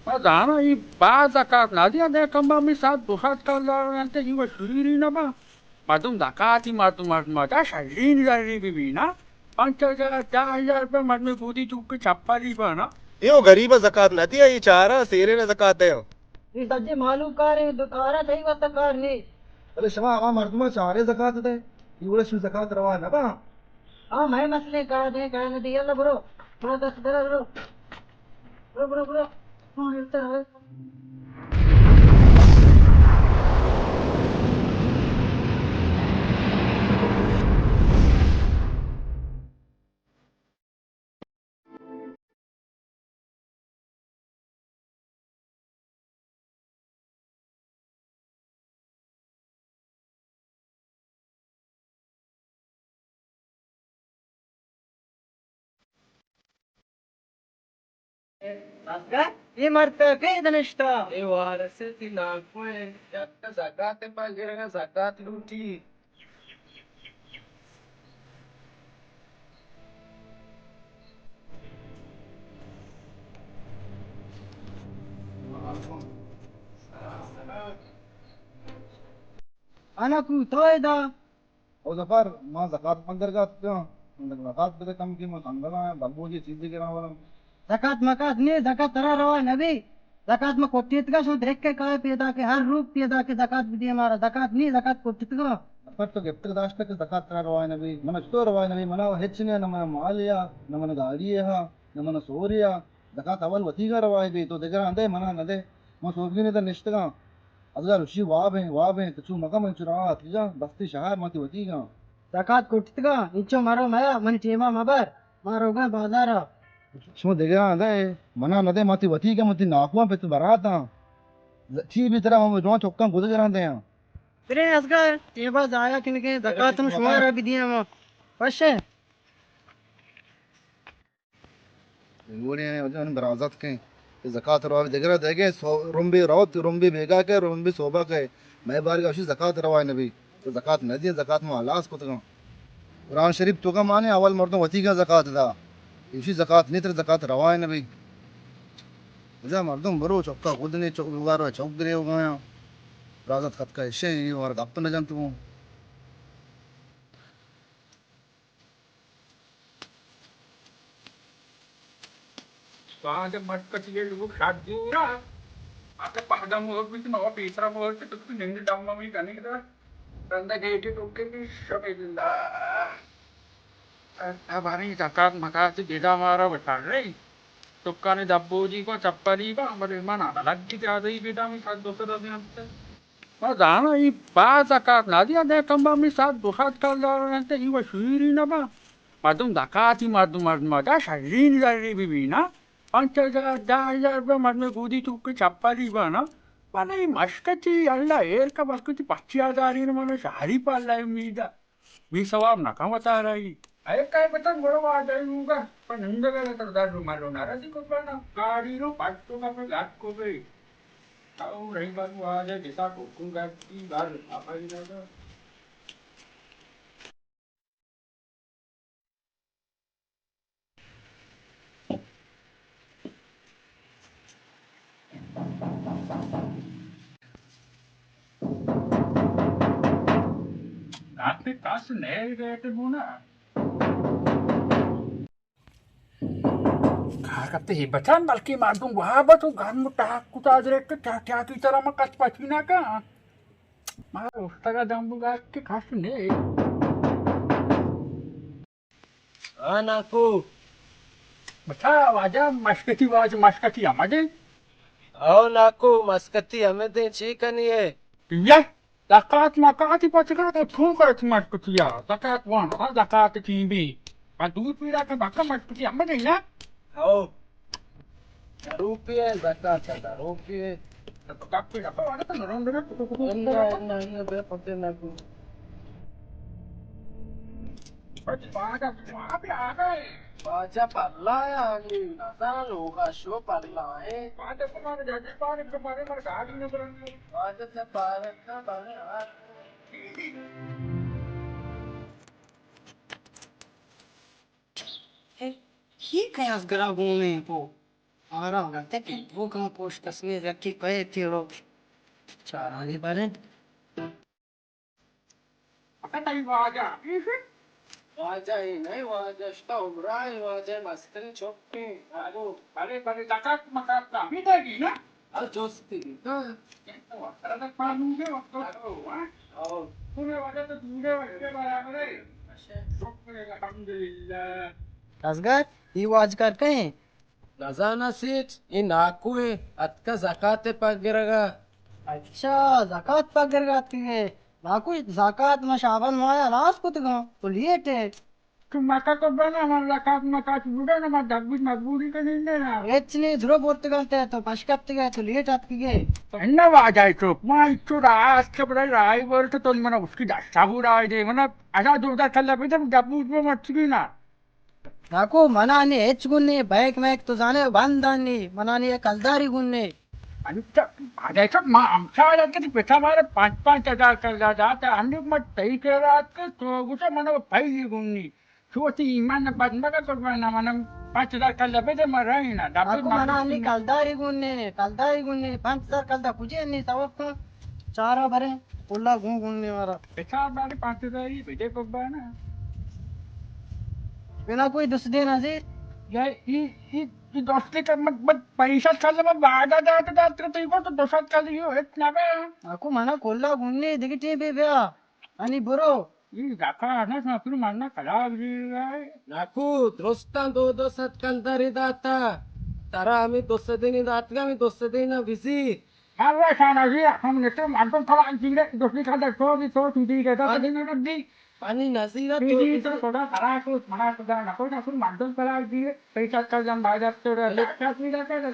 ما زاناں، اے باز زکات نہ دیاں، دگہ کمبا ہمے صد دو صد کلدار انت، اے وَ شریری نہ باں۔ مردم زکاتی مردم، مردم ءَ داں شریں زرے بہ بی نا، پنچ ہزار، دہ ہزار روپے مردمے گودی توک ءَ چپلی باں نا۔ اے وَ گریب ءَ زکات نہ دیاں، اے چاراں سیرین ءَ زکات دیاں۔ اے سجیں مہلوک کار ایں، دو کار ءَ، تئی واسطہ کار نی۔ بلے شما ہما مردماں چارے زکات دئے، اے وڑا شمئے زکات روا نہ باں۔ آ مئے مسئلہ، کار دئے، کار نہ دئے، یلا برو، برو دست درا برو۔ برو، برو، برو۔ ہاں، یلتا ہے۔ اے مرد کئے دنشتا؟ اے وارث تئی ناکو ایں، یک زکات پہ گرگ ءَ، زکات لوٹی۔ انا کو تو ادا؟ او ظفر، ما زکات پندر گات کن، زکات بدے کم کی ما سنگل آں، بلبوجی چیزی گراں ورم۔ زکات مکات نی، زکات ترا روا نبی۔ زکات ما کٹیتگا، شما درکے کائے پیدا کے، ہر روپ پیدا کے زکات بدیے مارا۔ زکات نی، زکات کٹیتگا۔ پر تو گپتگ داشتہ کہ زکات ترا روا نبی، منا چطور روا نبی؟ منا ہچ نہ، نہ منا مال یا، نہ منا گاڑی یا، نہ منا سور یا۔ زکات اول وتیگا روا بی، تو دگراں دے، منا نہ دے۔ ما سوبگینے در نشتگاں۔ ازگار اشی واب ایں، واب ایں، تو چو مکن، من چو راہ اتکگاں، بستی شہر ما تی وتیگاں۔ زکات کٹتگاں، انچو مرو میا، منی ٹیما مبر، ما روگاں بازارا۔ شما دگراں دئے، منا ندئے، ما تی وتیگاں، من تی ناکواں پت براتاں۔ ز-، چی بی ترا، من جوان چکاں گدگراں دیاں۔ برے ازگار، ٹیما ضائع کنگیں، زکات ہم شمارا بدیاں ما۔ وشے۔ جوڑے ہیں، وجہ ہم برازت کیں کہ زکات روا دگرا دے گئے، سو-، رمبی روت، رمبی بیگا کے، رمبی صوبہ کے۔ مئے بارگا اشی زکات روا نبی۔ تو زکات نہ دیے، زکات ما ہلاس کتگاں۔ قرآن شریف تو کا مانے، اول مردم وتیگا زکات دا۔ اشی زکات نہیں، تر زکات روا نبی۔ وجہ مردم برو چکا خود نے چک، لوگا رو چک گرے ہو گیا۔ برازت خط کا اشے، یہ وار گپ نہ جانتو۔ تو آج مٹ کٹی ہے، لوگ شاد دورا۔ آتے پہدم ہو بیت نو پیسرا بولتے تو نند دم می کنی دا۔ رندا گیٹی ٹوکے بھی شبے دندا۔ اباری زکات مکات بیدا مارا بتا رہی۔ دکانی دبوجی کو چپلی با، بلے من لگی زیادہ ہی بیدا می صد دو سد ازی انت۔ ما زاناں، اے باز زکات نہ دیاں، دگہ کمبا ہمے صد دو صد کلدار انت، اے وَ شیری نہ باں۔ مردم زکاتی مردم، مردم ءَ داں شریں زرے بہ بی نا، پنچ ہزار، دہ ہزار روپے مردمے گودی توک ءَ چپلی باں نا، بلے اے مشکتی اللہ ایر کا بلکتی پچی ہزار ایر من شہری پہ اللہ امید ءَ۔ بے ثواب نہ کن وتارا ای۔ اے کئے بتن گڑا واجہ لوگا، پہ نندگ ءَ تر در رو مرو نہ رسی قربانا۔ گاڑی رو پٹو کپے گٹ کو بے۔ او رہی بات واجہ جسا ٹوکو گٹ کی بار اپائی نہ دا۔ رات میں کس نئے گئے تھے بونا۔ کار کرتے ہی بچان، بلکہ مردم وہاں بس وہ گھر میں ٹاک کتا درے کہ کیا، کیا کی طرح میں کچ پچی نہ کا۔ مارا استگا دمبو گا کہ کس نئے۔ ہاں ناکو۔ بچا واجہ مشکتی، واجہ مشکتی آمدے۔ او ناکو، مسکتی ہمے دیں چی کنی ہے؟ یا زکات مکاتی پچگا تو ٹھوکر مشکتی آ۔ زکات وان، آ زکات چی بی۔ آ دو پیڑا کہ بکا مشکتی ہمدے یا؟ او۔ روپیے زکات دا، روپیے۔ تو کپی رکھو، آنے تو نرم نرم۔ انگا، انگا، انگا، بے پتے نہ کو۔ بس پاجا، وہاں پہ آ گئے۔ پاجا پلا ہے، آنی نظر لوگا شو پلا ہے۔ پاجا تمہارے جاجے پانے تمہارے مر گاڑی نہ برنگے۔ پاجا سے پارک کا بنے آ۔ ہے، یہ کیا گرا گونے کو؟ آرام رہتے کہ وہ کہاں پوش تصویر رکھی پے تھی لوگ چارانی بارے۔ اکا تئی واجہ۔ واجہ اے نئے، واجہ شتا عمرہ اے، واجہ مستر چوکی۔ آلو، بلے، بلے، زکات مکات دا ہمیں دے گی نا؟ آ جستی۔ ہاں۔ تو اکرا تک پانو گے وقت تو، ہاں؟ آؤ۔ پورے واجہ تو دورے وقت کے برابر ہے۔ شکر الحمدللہ۔ ازگر، یہ واجکار کہیں؟ نزاناں سیٹھ، اے ناکو ء اتکہ زکات ء پگرگ ء۔ اچھا، زکات پگرگ ء اتکگ ئے۔ ناکو، زکات ما شعبان ماہ ء ہلاس کتگاں، تو لیٹ ئے۔ تو مکہ کو بنا، من زکات مکات بودا نہ، من دبوت مجبوری کنیں نہ۔ ہچ نی، درو برتگاں تے تو پش کپتگ ئے، تو لیٹ اتکگ ئے۔ انہ واجہ تو، ما تو راست کے بڑا رائی بولتے تو من اس کی دستا بودا دے، من ادا دو دا کلا پہ دبوت میں مچگی نا۔ ناکو، منا نی ہچ گون نی، بینک مینک تو زانے بند آنی، منا نی یک کلداری گون نی۔ انچ، اگہ چہ ما ہمسایہ ات کہ پتا مارا پنچ پنچ ہزار کلدار داتا، ہنی ما تئی کرا ات کہ تو گوشے منا پئی گون نی۔ تو وتی ایمان نہ بد مگا قربان، منا پنچ ہزار کلدار بدے، ما رہی نا۔ ناکو، منا نی کلداری گون نی، کلداری گون نی، پنچ ہزار کلدار کجے نی، سوب کن۔ چارا برے، کلا گون گون نے مارا۔ بچار بارے پانچ ہزاری بدے قربان۔ بنا کوئی دس دے نہ زیر۔ یا ای، ای، ای دس دے کر مت، مت پیسہ چل میں بادا دات دات تو تئی کو تو دس کل یو ہت نہ بے۔ آکو منا کلا گون نے دگی ٹیم پہ بیا۔ انی برو۔ ای دکا نہ سنا پھر منا کلا گزیر گئے۔ ناکو، درستاں دو دو سد کلداری داتا۔ ترا ہمیں دو سد نہیں داتگا، ہمیں دو سد نہیں نہ بزیر۔ مارا شانازی ہم نشتر مردم طلاق دیگه، دوستی کا در تو بھی تو سودی گئے، تو بس۔ دن رب دی۔ پانی نظیر تو پیدی تو خدا خرا کو، منا خدا نہ کو، نہ مردم طلاق دیگه، پیسہ کا جان بازار تو رہا۔ بس۔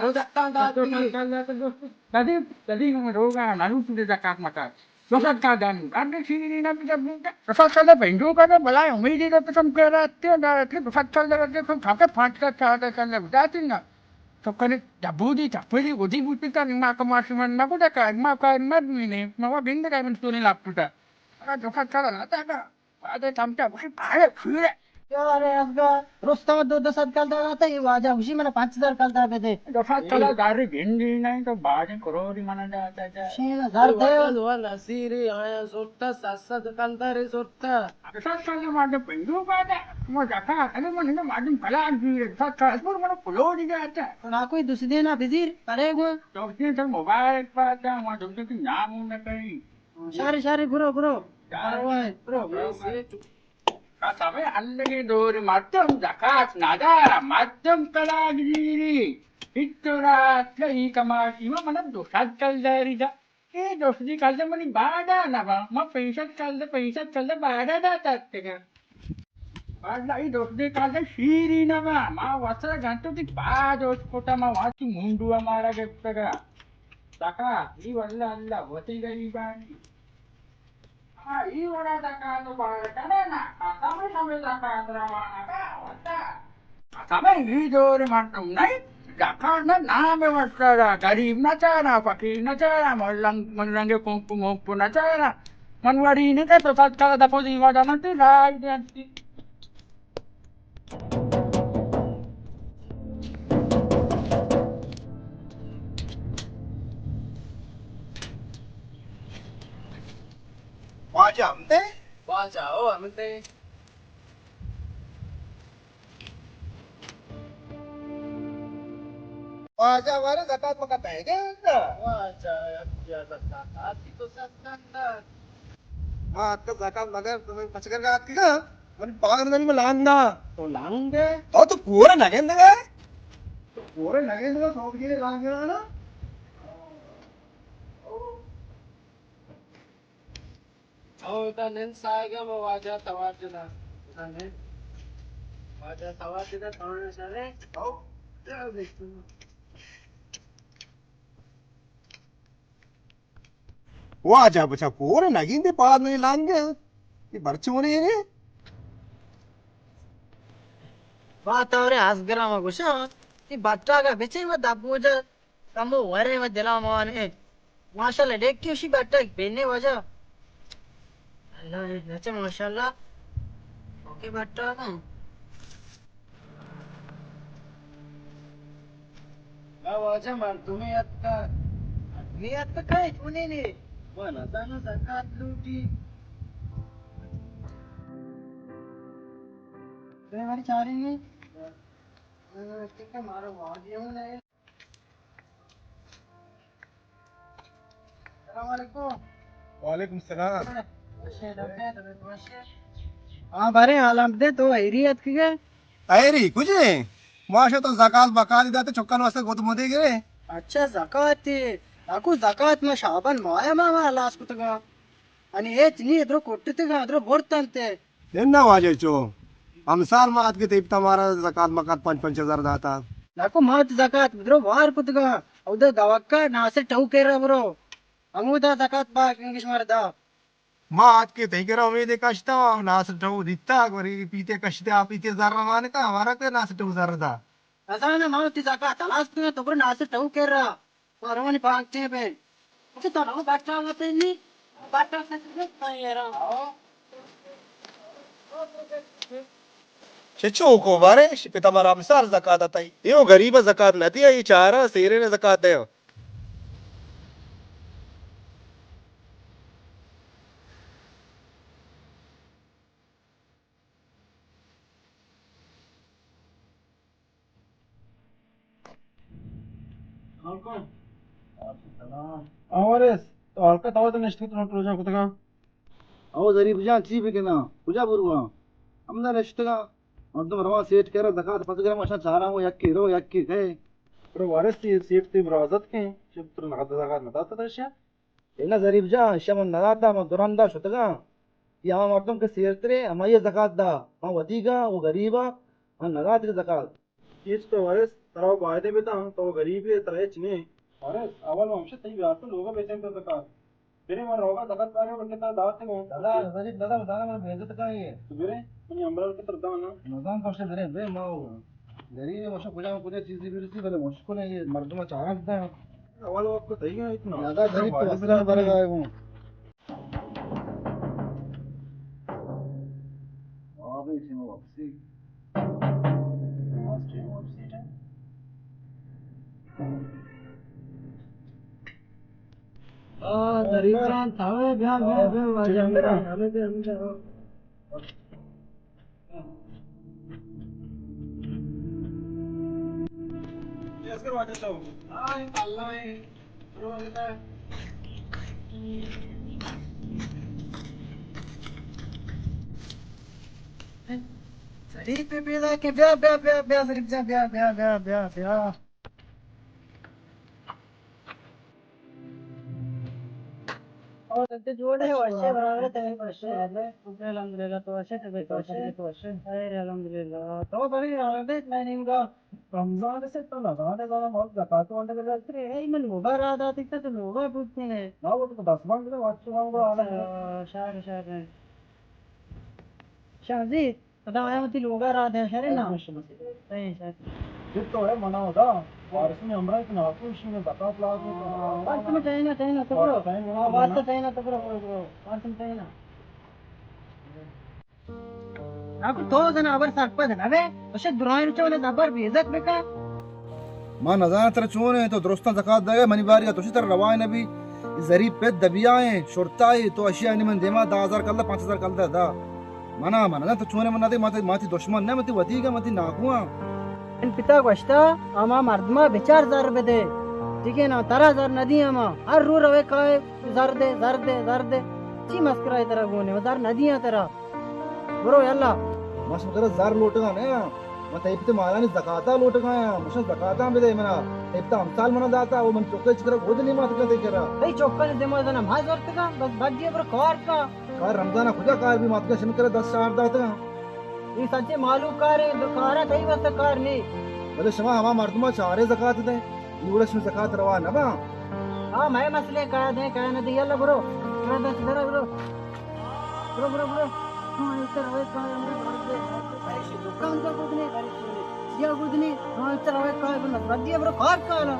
تو دکان دار تو دیگه۔ کل جاتا دوستی۔ ندی، ندی ہم روگا، نہ تو زکات مکات۔ دو سد کلدار دانی۔ اب نے چیزی نہیں نہ بجا بوتا۔ دو سد کلدار بندو کا تو بلا امیدی تو تم کہہ رہا تھے، نہ رہتے، دو سد کلدار دے تو کھا کے پانچ سد کلدار کلدار بتاتے نا۔ تو کنے دبودی، تپری، ودی بوتی تا، ما کماشی من نہ بوتا کا، ما کا مر مینے، ما وا گند کا من تو نہیں لاپتا۔ اگر دو سد کلدار آتا کا، بعد چمچا بخی پاڑے پھیرے۔ یار ازگار، رستم دو دو سد کلدار آتا، یہ واجہ خوشی من پانچ ہزار کلدار بدے۔ دو سد کلدار گندی نہیں تو بعد کروڑی من جاتا جا۔ شین ہزار دے۔ واجہ دو نصیری آیا زورتا، سات سد کلدار زورتا۔ سات سال مردم پنڈو بادا، ما زکات، ارے من انگا مردم کلان جوڑے، سات سال پر من پلو دی جاتا۔ تو نا کوئی دوست دینا بزیر، پرے گو۔ دوست دین سر مبارک بادا، ما دوست کی نام نہ کری۔ شاری، شاری، برو، برو۔ شاری۔ برو، برو۔ قسم اللہ کے دور مردم زکات ندارا، مردم کلان جوڑی۔ اتو رات کا ای کماشی ما من دو سد کلداری دا۔ اے دزی کلدار منی بادا نہ با، ما پنچ سد کلدار، پنچ سد کلدار بادا دات اتکگاں۔ بادا اے دزی کلدار شیری نہ با، ما وسرا گنتو تی پاد اوش کتا، ما واتی منڈو مارا گپتگا۔ تکا، ای واللہ اللہ وتی غریبانی۔ ہاں، ای وڑا دکان بار کنے نا، ختم شمے دکان روانگا وتا۔ ختم ای دور مردم نہیں، دکان نام وسرا، غریب نہ چارا، فقیر نہ چارا، من رنگ، من رنگ پمپ ممپ نہ چارا۔ من وڑی نہیں کہ تو سچ کا دپو دی وڑا من تی راج دینتی۔ واجہ ہمتے؟ واجہ او ہمتے۔ واجہ ہمارے زکات مکات ہے کیا؟ واجہ، اب کیا زکات؟ آتی تو سب اندر۔ ہاں، تو زکات مگر تمہیں پچ کر کے آتی نا؟ من پاگل نہیں، میں لانگ دا۔ تو لانگ دے؟ تو، تو پورا نگن دے۔ تو پورا نگن دے، تو بھی لانگ دے نا۔ او، ادا نند ساہگا ما واجہ توار جنا۔ ادا نند۔ واجہ توار جنا، توار جنا۔ او۔ واجہ بچا پورے نگین دے پاد نہیں لانگ۔ یہ برچونے نے۔ بات اور ازگرا ما گوشا۔ یہ بٹا کا بچے ما دبوجا۔ کمو ورے و دلا مانے۔ ماشاءاللہ، ڈیکی وشی بٹک بینے واجہ۔ اللہ، نچے ماشاءاللہ۔ اوکے بٹا کن۔ ما واجہ مردمے اتکگ۔ مردمے اتکگ کئے؟ چونیں نے؟ ما نزاناں زکات لوٹی۔ بے واری چاریں گے۔ ہاں، ٹھیک ہے، مارا واجہ ہوں نہیں۔ السلام علیکم۔ وعلیکم السلام۔ ہاں، بارے حالام دے، تو ایری اتکگے؟ ایری کجے؟ ماشا تو زکات بکات داتے، چکان واسطے گد مدے گرے۔ اچھا، زکات تے۔ اکو زکات ما شابان مایا ما، ما لاس کتگا۔ انی ہچ نی، درو کٹتگا، درو برتنتے۔ نہ واجہ چو، امسال ما اتکے تئی پتا مارا زکات مکات پنچ پنچ ہزار داتا۔ نکو ما تو زکات درو وار کتگا، او دا دوکا ناصر ٹہو کرا برو۔ ہمودا زکات با کنگش مار دا۔ ما اتکے تئی کرا امید کشتا، ناصر ٹہو دیتا، گوری پیتے کشتے، آ پیتے زر مانکا، ہمارا کہ ناصر ٹہو زر دا۔ نزاناں، ما وتی زکات ہلاس کتگ، تو برو ناصر ٹہو کرا۔ ما روانی بانک ٹیم بے۔ اچھا، تو رو بٹا وتے نی۔ بٹا سے تو نہیں یارا۔ چچو کو بارے، پتا مارا امسال زکات اتائی۔ ایو غریب زکات نہ دیا، یہ چارا سیرے نے زکات دے۔ آ وارث، تو ہلکا تو تو نشتگ تو روچاں کتگاں۔ او ظریف جان، چی بکناں؟ کجا برواں؟ ہمدا نشتگاں۔ مردم رواں سیٹ کرا زکات پس گرم اشاں چاراں، وہ یکی رو یکی کئے۔ پر وارث، سی-، سیٹ تی برازت کیں، چہ تر نقد زکات نہ داتا تشیا؟ اے نہ ظریف جان، ایشاں من نداتا، من درندا شتگاں۔ اے ہما مردم کہ سیرتریں، ہمائی زکات دا۔ من ودیگا و غریبا، من نداتگ زکات۔ ہچ تو وارث، ترا و بایدیں بتاں، تو غریبے، ترا ہچ نے۔ وارث، اول من ہمشہ تئی بیارتو لوگا بیچیں تو زکات۔ برے من روگا زکات بارے من کہ ترا داتگوں۔ دادا، ظریف دادا، دادا من بے عزت کائیں۔ تو برے، منی امبرال کہ ترا دانا۔ نزان کشتے برے، برے ما غریب، مشا کجا کجا چیزی برسی، بلے مشکل ہے، یہ مردم چارگ دا۔ اول وقت کو تئی گیا اتنا۔ زیادہ غریب تو اصلاً برگ آئے ہوں۔ آبے چی واپسی۔ آج چی واپسی ہے۔ آ، ظریف جان، تھاوے بیا، بیا، بیا، واجہ، ہمیں، ہمیں، ہمیں، ہمیں۔ ظریف پیدا کہ بیا، بیا، بیا، بیا، ظریف جان، بیا، بیا، بیا، بیا، بیا۔ اور تو جوڑ ہے، وشے برابر ہے، تمہیں وشے۔ الحمدللہ، تو وشے، تو وشے، تو وشے۔ خیر، الحمدللہ۔ تو بڑی عادت میں نہیں گا۔ رمضان سے تو نہ زانے زانا، بہت زکات ونڈ کے جاتے۔ اے من لوگا را داتی تو لوگا پوچھتے ہیں۔ نہ، وہ تو دس بند کے واچ ونڈ آنا۔ اچھا، شاید، شاید۔ شاہ جی، پدا آیا وتی لوگا را دے، شرے نا؟ صحیح، صحیح۔ جب تو ہے منا ہوتا، وارث میں ہمراہ اتنا آپو اسی میں بتا پلا دو۔ وارث میں ٹائنا، ٹائنا، تو برو۔ وارث میں ٹائنا، تو برو، برو، برو۔ وارث میں ٹائنا۔ اب تو زنا ابر سرپد نہ بے، تو شے درائیں چونے زبر بے عزت بکا۔ ما نزاناں ترا چون انت، تو درستاں زکات دئے، منی باریا تو چی ترا روا نہ بی۔ اے ظریف پت دبیا ایں، شرطا اے، تو اشیا نی من دیما دہ ہزار کلدار، پانچ ہزار کلدار دا۔ منا، من نزاناں تو چون انت، من نہ دے، ما تئی، ما تئی دشمن نہ، من تئی ودیگ آں، من تئی ناکو آں۔ من پتا گوشتا، ہما مردما بچار زر بدے۔ ٹھیک ہے نا، ترا زر نہ دیاں ما۔ ہر رو روے کائے، زر دے، زر دے، زر دے۔ چی مسکرا اے ترا گونے، زر نہ دیاں ترا۔ برو یلا۔ ما شمئے کرا زر لوٹگا نہ آں۔ من تئی پت مالانی زکاتا لوٹگا آں۔ مشن زکاتاں بدے منا۔ تئی پت امسال منا داتا، او من چکے چکرا گود نہیں ماتکا تئی کرا۔ تئی چکانی ذمہ دارا ما زرتگا، بس بگی برو کار کا۔ کار رمضانا کجا کار بی، ماتکا شمئے کرا دس چار داتگا۔ اے سچے مالو کارے، دو کارا تئی واسطہ کار نہیں۔ بلے شما ہما مردما چارے زکات دے۔ نی وڑا شمئے زکات روا نہ باں۔ ہاں، مئے مسئلے کایا دیں، کایا نہ دیں، یلا برو۔ برو دست درا برو۔ برو، برو، برو۔ ہاں، اتر روئے کایا، برو، برو، برو۔ پریشی دکان کا گدنی، پریشی چیا گدنی۔ ہاں، اتر روئے کایا، برو، نسبت دیا، برو، کار کایا۔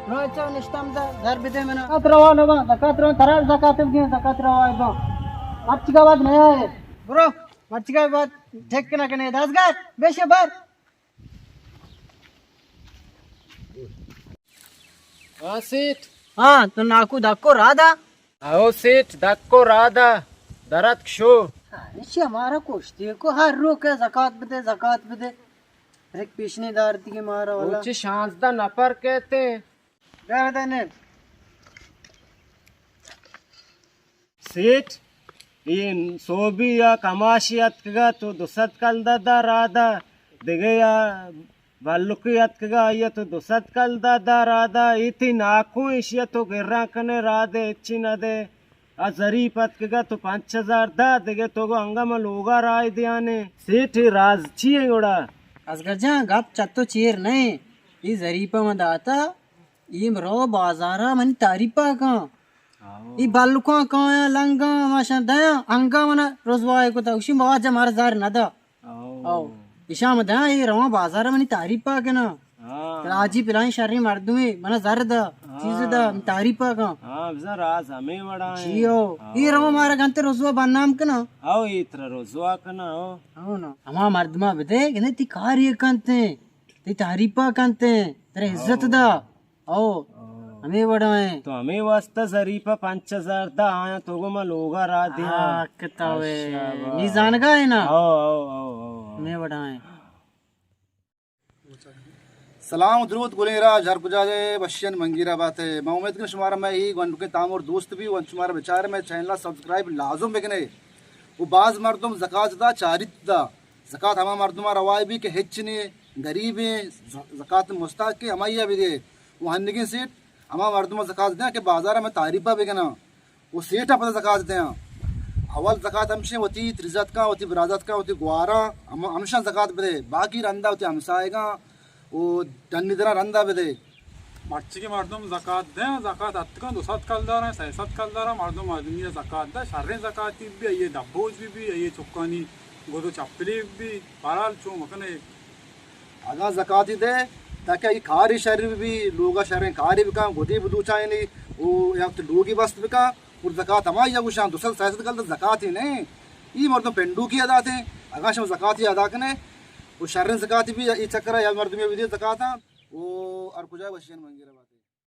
ہاں، اچھا، نشتم دا، زر بدے منا۔ زکات روا نہ باں، زکات روا، ترا زکات دیں، زکات روا باں۔ مرچی کا بعد نیا ہے۔ برو، مرچی کا بعد ٹھیک نہ کنے، دستگار، بیشے بر۔ ہاں سیٹھ۔ ہاں، تو ناکو دکو رادا؟ او سیٹھ، دکو رادا، درت کشو۔ ہاں، ایشی ہمارا کشتی کو، ہر رو کہ زکات بدے، زکات بدے۔ ایک پیشنی دار دیگه مارا والا۔ او چه شانزدہ نفر کہتے ہیں۔ بیا بدے نے۔ سیٹھ، اے سوبی یا کماشی اتکگا تو دو سد کلدار دا رادا، دگہ یا بلکی اتکگا آئی تو دو سد کلدار دا رادا، اے تئی ناکو ایشی تو گراں کنے رادے ہچی نہ دے۔ آ ظریف اتکگا تو پنچ ہزار دا، دگہ تو گو انگا ما لوگا رائے دیانے۔ سیٹھ، اے راز چی ہیں گڑا؟ اصغر جان، گپ چتو چیر نہیں۔ اے ظریفا ما داتا، اے رو بازارا منی تعریفا کن۔ آؤ۔ اے بلکاں کایاں لنگاں ہماشاں دیاں، انگا منا رسوائے کتا، گوشی مواجہ مارا زر ندا۔ آؤ۔ آؤ۔ ایشاں ما دیاں، اے رواں بازارا منی تعریفا کناں۔ ہاں۔ حاجی پلانی شریں مردمے، منا زر دا، ہاں۔ چیز دا، منی تعریفا کن۔ ہاں، بزاں راز ہمے وڑا ہیں۔ جی ہو۔ آؤ۔ اے رواں مارا گنتے رسوا بدنام کناں۔ آؤ، اے ترا رسوا کناں، آؤ۔ آؤ نا۔ ہما مردما بدے، گندے تئی کار اے کنتے، تئی تعریفا کنتے، ترا عزت دا۔ او، او۔ ہمے وڑا ہیں۔ تو ہمے واسطہ ظریفا پنچ ہزار دا آیاں تو گو ما لوگا را دیاں۔ ہاں، کتا ہوئے۔ اشابا۔ نی زانگا ہے نا؟ او، او، او، او، او۔ ہمے وڑا ہیں۔ سلام و درود گلیں راج، ہر کجا جائے بشین منگیرا باتے۔ میں امید کناں شمارا میں ہی گونڈکیں تامر دوست بی و شمارا بچار میں چینل سبسکرائب لازم بکنے۔ و باز مردم زکات دا چاریت دا۔ زکات ہما مردما روائے بی کہ ہچ نے، غریبیں، ز-، زکات مستحق کہ ہمائی بدے۔ و ہنگیں سیٹھ ہما مردما زکات دیاں کہ بازار میں تعریفا بکناں۔ و سیٹھا پدا زکات دیاں۔ اول زکات ہمشیں وتی تریزتکاں، وتی برازتکاں، وتی گواراں، ہم-، ہمشاں زکات بدے۔ باقی رندا وتی ہمسائگاں و ڈنی دراں رندا بدے۔ مرچی کہ مردم زکات دیں، زکات اتکاں دو سد کلداراں، سئے سد کلداراں، مردم مردمی ء زکات دہ، شریں زکاتی بی، آئی ء دبوج بی بی، آئی ء چکانی گد و چپلی بی، بہرحال چون مکنے۔ اگاں زکاتی دے، تاکہ آئی کاری شر بی بی، لوگا شریں کاری بکاں، گدی بدوچائنی، او یا تو لوگی بست بکاں، اور زکات ہمائی ء گوشاں، دو سد سئے سد کلدار زکاتی نہیں، ای مردم پنڈوکی ادا تھے، اگاں شما زکاتی ادا کنے، او شریں زکاتی بی، ای چکرا یا مردمی بی دے زکاتاں، او ہر کجا وشین منگی رہا۔